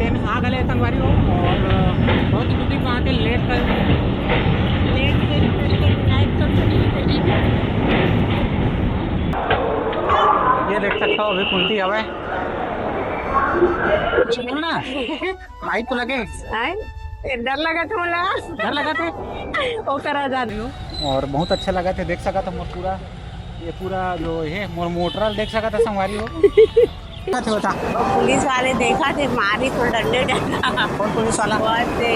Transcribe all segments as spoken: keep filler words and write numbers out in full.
Train आ गए संगवारी हो, और बहुत ही दूरी वहाँ के लेट कर लेट से भी करके लाइव कर सकते हैं। ये देख सकते हो, अभी कुंती हवे। कुछ बोल ना, माइक तो लगे। आए? ए, डर लगा था मोला। डर लगा था? ओकर आजाद। और बहुत अच्छा लगा था, देख सका था मोर पूरा, ये पूरा जो है मोर मोटरल देख सका था संगवारी हो। बता, बता। पुलिस वाले देखा थे, मारी तो डंडे डंडा। कौन पुलिस वाला? बहुत थे।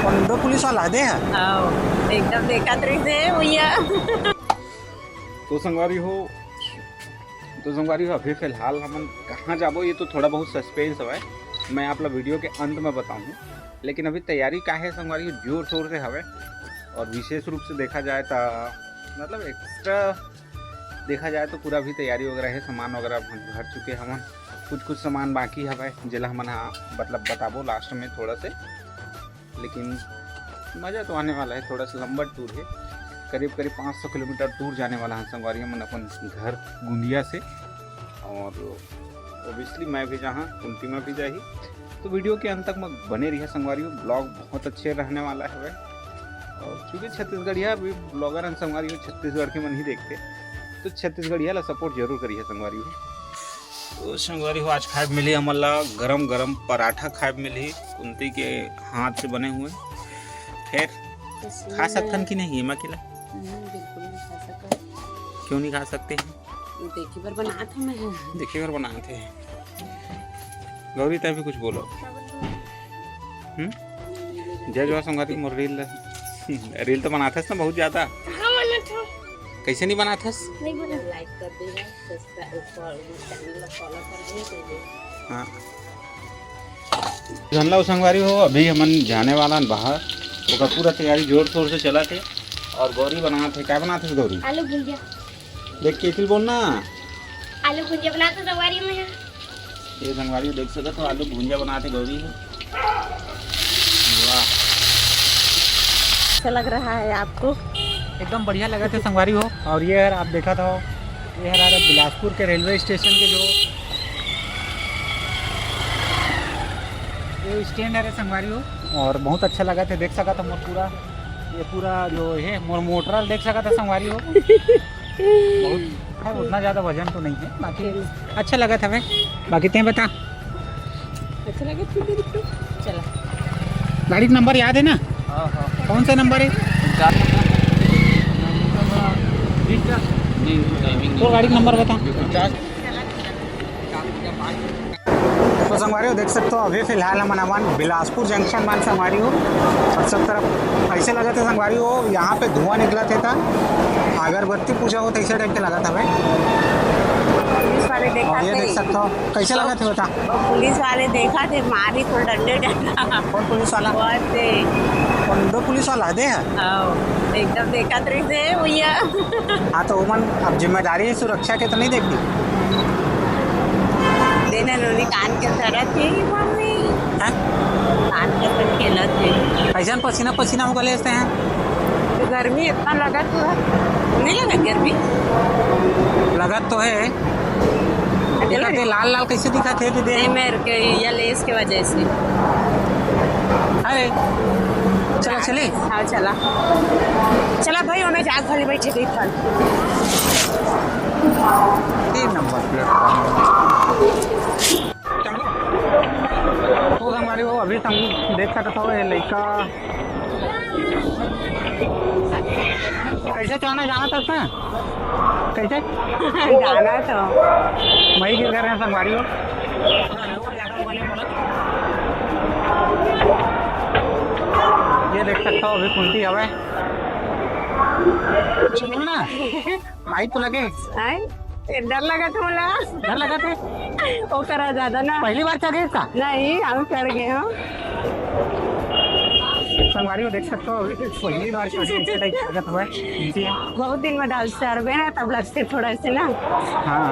कौन दो पुलिस वाला दे है? हाँ, एकदम देखा थे भैया। तो संगवारी हो, तो संगवारी हो, अभी फिलहाल हमन कहाँ जाबो, ये तो थोड़ा बहुत सस्पेंस हवय, मैं आप ला वीडियो के अंत में बताऊँ। लेकिन अभी तैयारी का है संगवारी हो, जोर शोर से हवय, और विशेष रूप से देखा जाए तो, मतलब, एक्स्ट्रा देखा जाए तो पूरा भी तैयारी वगैरह है, सामान वगैरह हम भर चुके हवन। कुछ कुछ सामान बाकी हवय, जेला हमन हा, मतलब, बताबो लास्ट में थोड़ा से। लेकिन मज़ा तो आने वाला है, थोड़ा सा लंबा टूर है, करीब करीब पाँच सौ किलोमीटर दूर जाने वाला है संगवारी मन अपन घर गोंदिया से। और ऑब्वियसली मैं भी जहाँ, कुंती में भी जाही। तो वीडियो के अंत तक मत बने रहिए संगवारी हो, ब्लॉग बहुत अच्छे रहने वाला है। और क्योंकि छत्तीसगढ़िया भी ब्लॉगर हैं संगवारी हो, छत्तीसगढ़ के मन ही देखते, तो छत्तीसगढ़िया ला सपोर्ट जरूर करिए संगवारी हो। तो संगवारी हो, आज खाए मिली हमन ला गरम गरम पराठा खाए मिली, कुंती के हाथ से बने हुए। खैर, खा सकथन कि नहीं एमा के ला? हम्म, बिल्कुल नहीं खा सकत। क्यों नहीं खा सकते हैं? देखे बर बनात हूँ मैं। देखे बर बनात है। गौरी, तैं भी कुछ बोलो। हम्म? जय जोहार संगवारी, मोर रील, रील तो बनाथस ना बहुत ज्यादा। हाँ, बनात हूँ। कैसे नहीं बनाथस? नहीं बना। लाइक कर देना, सब्सक्राइब, फॉलो, चैनल ला फॉलो कर देना। हाँ। धन ला संगवारी हो, अभी हमन जाने वाला हन बाहर, ओकर पूरा तैयारी जोर शोर से चलत हे। और गौरी बनात हे, का बनात हे गौरी? आलू भुजिया। देख के फिर बोल ना। आलू भुजिया बनात हे संगवारी में। ये संगवारी हो, देख सकत हो, आलू भुजिया बनात हे गौरी हे। वाह। अच्छा लग रहा है आपको? एकदम बढ़िया लगा थे संगवारी हो। और ये यार आप देखा था, ये हमारे बिलासपुर के रेलवे स्टेशन के जो ये स्टैंड है रे संगवारी हो, और बहुत अच्छा लगा था, देख सका था मोर पूरा, ये पूरा जो है मोर मोटरल देख सका था संगवारी हो। बहुत है, उतना ज्यादा वजन तो नहीं है, बाकी अच्छा लगा था भाई। बाकी तैं बता। अच्छा लगा, ठीक है, ठीक है। चला। गाड़ी का नंबर याद है ना? हाँ, हाँ। कौन सा नंबर है? चार नंबर। बीस का? नहीं, टाइमिंग तो नहीं। गाड़ी का नंबर बता। चार। तो संगवारी हो, देख सकते हो, अभी फिलहाल हमन हवन बिलासपुर जंक्शन मान संगवारी हो, और सब तरफ ऐसे लगा था संगवारी हो, यहाँ पे धुआं निकला था, अगरबत्ती पूजा हो, ऐसे टाइप के लगा था भाई। पुलिस वाले देखा और ये थे। देख सकते हो, कैसे लगा थे बता? वो पुलिस वाले देखा थे, मारी तो डंडे डंडा। कौन पुलिस वाला? वो थे। कौन दो पुलिस वाला दे है? हाँ, एकदम देखा थे भैया। हाँ, तो उमन अब जिम्मेदारी है सुरक्षा के, तो नहीं देखती। देना नोनी कान के धरत हे, मम्मी। हैं? कान के अपन खेलत हे। कैसन पसीना पसीना होकर लेते हैं? तो गर्मी इतना लगत हुआ, नहीं लगत गर्मी? लगत तो है। चलो। दिखत हे, लाल लाल कैसे दिखत हे? नहीं, मेरे के ये लेस के वजह से। अरे, चला चले। हाँ, चला। चला भाई, हमें जाग खाली बैठे गई था। तीन नंबर प्लेटफॉर्म। तो संगवारी हो, अभी तुम देख सकते हो, ये लड़का कैसे चढ़ना जाना था उसमें? कैसे? जाना तो। वही गिर कर रहे हैं संगवारी हो। ये देख सकते हो, अभी कुंती हवे। कुछ बोल ना। माइक तो लगे। आए? ए, डर लगा था मोला। डर लगा था? ओकरा ज्यादा ना। पहली बार चढ़े का? नहीं, हम चढ़ गए हम। संगवारी हो, देख सकते हो, पहली बार चढ़े, ऐसे टाइप लगत हुआ है। जी हाँ। बहुत दिन में डाल चढ़बे ना, तब लगते थोड़ा से ना। हाँ।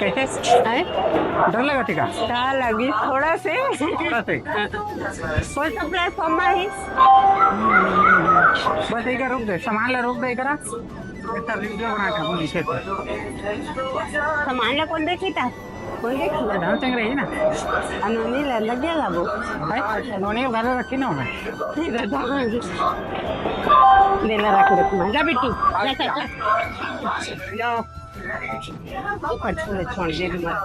कैसे? आए? डर लगा था का? डर लगी थोड़ा से। थोड़ा से? हाँ। कौन सा प्लेटफॉर्म है? बस एक रुक दे, सामान ला रोक दे, एक इतना वीडियो बना के हम लिखे थे। सामान ला कौन देखी था? कोई देख ले। धान चंग रही ना। अनोनी ले लग गया बाबू। भाई, नोनी घर रखी ना होना। ठीक है, धान। ले ला, रख ले, जा बिट्टू, जा, जा, जा। जाओ। ऊपर छोड़, छोड़ दे, मत।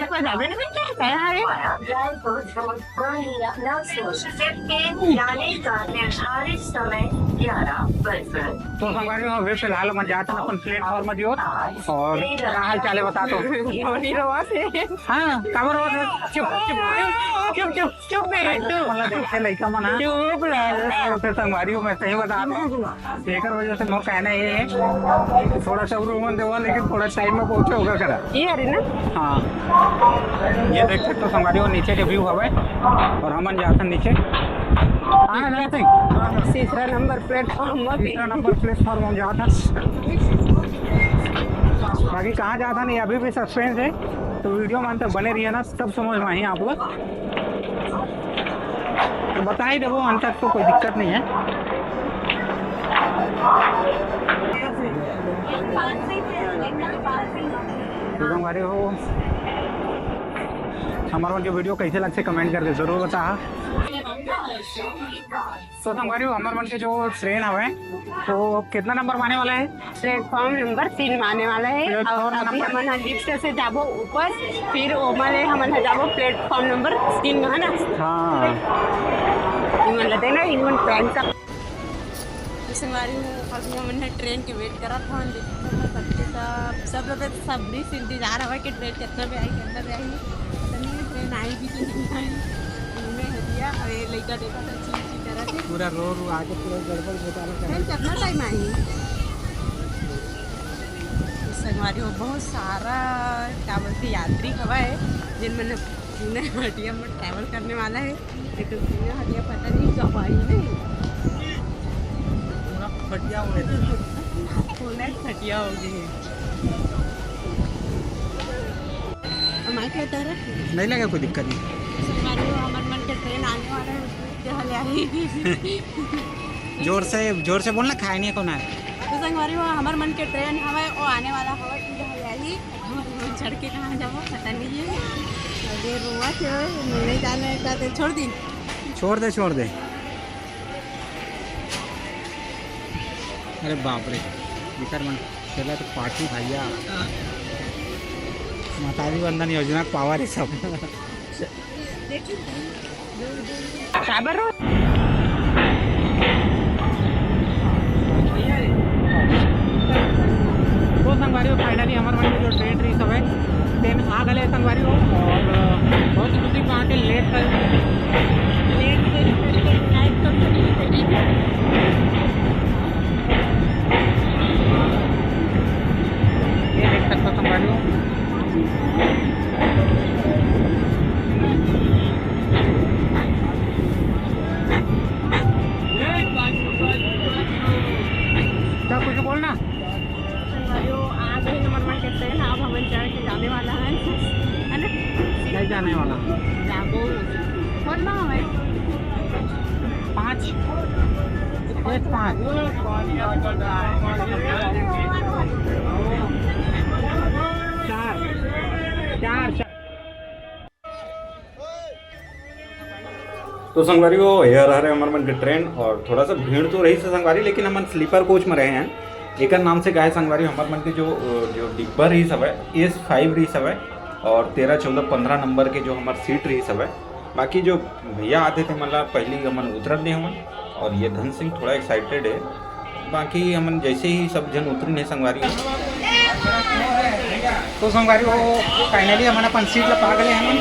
ऊपर जावे ना, बेटा, क्या है? यानी का निर्धारित समय ग्यारह बजकर। तो संगवारी हो, अभी फिलहाल हम जात हन अपन प्लेटफॉर्म में जो, और क्या हाल चाल है बता तो। नोनी रोवा से। हाँ, काबर रोवा से? चुप, चुप, चुप, चुप, चुप, चुप, मेरे, चुप। मतलब, देखे लइका मन, हाँ। चुप रह। तो संगवारी हो, मैं सही बता रहा हूँ। एकर वजह से मोर कहना ये है, थोड़ा सा उरुमन देवा, लेकिन थोड़ा टाइम में पहुंचे होगा करा। ये हरे ना? हाँ, ये देख सकते हो संगवारी हो, नीचे के व्यू हवे और हमन जाथन नीचे। हाँ, जाते हैं। तीसरा नंबर प्लेटफॉर्म में। तीसरा नंबर प्लेटफॉर्म हम जाथन। बाकी कहाँ जाथन ये अभी भी सस्पेंस है, तो वीडियो में अंत तक बने रहिए ना, तब समझ में आही आप लोग। तो बता ही देबो, अंत तक तो कोई दिक्कत नहीं है। तो संगवारी हो, हमारा जो वीडियो कैसे लगथे कमेंट करके जरूर बता। तो संगवारी हो, हमर मन के जो ट्रेन हवे, तो कितना नंबर में आने वाला है? प्लेटफॉर्म नंबर तीन में आने वाला है। प्लेटफॉर्म और अभी नंबर हमन ह लिफ्ट से जाबो ऊपर, फिर ओमा ले हमन ह जाबो प्लेटफॉर्म नंबर तीन में, है ना? हाँ। इमन ल देना, इमन ट्रेन का। तो संगवारी हो, अभी हमन ह ट्रेन के वेट करत हन, लेकिन सब, सब, सब लोग के सब बड़ी इंतजार हवे कि ट्रेन कितना बजे आही, कितना बजे आही। पता नहीं ट्रेन आही कि नहीं आही। इमे हटिया, अरे लइका देखा था, ची, ची करत है। पूरा रो रो आके पूरा गड़बड़ घोटाला कर। ट्रेन कितना टाइम आही? संगवारी हो, बहुत सारा क्या बोलते यात्री हवा है, जिन मन पुणे हटिया में ट्रैवल करने वाला है, लेकिन पुणे हटिया पता नहीं कब आई है। पूरा फटिया हो गया। पूरा फटिया हो गई है। और माइक लेता है। नहीं लगा, कोई दिक्कत नहीं। संगवारी हो, हमर मन के ट्रेन आने वाला है, उसमें क्या हाल है? जोर से, जोर से बोलना, खाए नहीं है कौन है। तो संगवारी हो, हमर मन के ट्रेन हवे, वो आने वाला हवे, इधर ले आई। चढ़ के कहाँ जाबो, पता नहीं है। अरे रोवा क्यों है? नहीं जाना है, कहते छोड़ दी। छोड़ दे, छोड़ दे। अरे बाप रे, विकर मन खेला तो पार्टी भैया। माताजी वंदन योजना पावर है सब। काबर रो? तो संगवारी हो, finally हमर मन के जो ट्रेन रही सब है, ट्रेन आ गए संगवारी हो, और बहुत ही खुशी वहाँ के लेट कर, लेट कर, लेट कर, लेट कर, ये देख सकते हो संगवारी हो। क्या कुछ बोलना? संगवारी हो, आ गए हमर मन के ट्रेन, अब हमन चढ़ के जाने वाला है, है ना? नहीं जाने वाला। जाबो। बोल ना हमें। पाँच। एक पाँच। चार। चार, चार। तो संगवारी हो, एहर हरे हमर मन के ट्रेन, और थोड़ा सा भीड़ तो रही से संगवारी, लेकिन हमन स्लीपर कोच में रहे हैं। एकर नाम से का है संगवारी, हमर मन के जो, जो डिब्बा रही सब है, एस फाइव रही सब है, और तेरह, चौदह, पन्द्रह नंबर के जो हमर सीट रही सब है। बाकी जो भैया आते थे, मतलब, पहली हमन उतरत दे हमन, और ये धन सिंह थोड़ा एक्साइटेड है। बाकी हमन जैसे ही सब झन उतरिन हे संगवारी हो। तो संगवारी हो, finally हमन अपन सीट ला पा गए हमन।